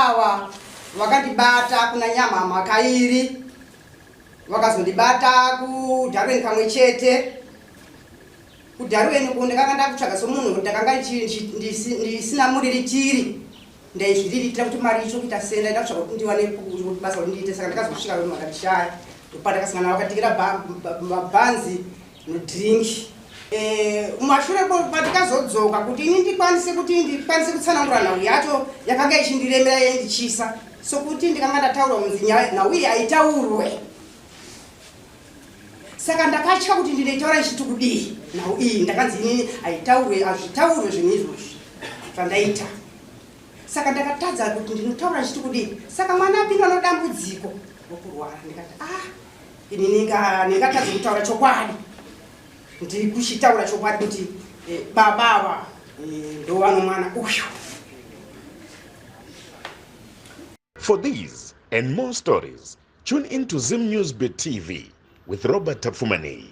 Ava vakandibata kuna Nyamhama kairi, vakazondibata kuDarwen kamwe chete. KuDarwen uko ndakanga ndakutsvaga somunhu, ndakanga ndisina muriritiri, ndaizviriritira kuti mari icho kuita sei. Ndaida kutsvaga kuti ndiwane basa kuti ndiite, saka ndakazosvika vanhu vakandishaya, ndopandakasangana vakatikira mabhanzi nedrink. Mumashure patikazodzoka kuti ini ndikwanise kuti ndikwanise kutsanangura nhau yacho yakanga ichindiremera, yaindichisa sokuti ndikanga ndataura kunzi nhau iyi haitaurwe, saka ndakatya kuti ndinoitaura ichiti kudii nhau iyi. Ndakanzi inini haitaurwe, hazvitaurwe zvinhu izvozvi zvandaita, saka ndakatadza kuti ndinotaura ichiti kudii. Saka mwana apindwa nodambudziko rokurwara, ndikati, ah, ini ndingatadza kutaura chokwadi. Ndiri kuchitaura chokwadi kuti baba ava ndovano mwana uyu. For these and more stories, tune in to Zim News Bit TV with Robert Tafumani.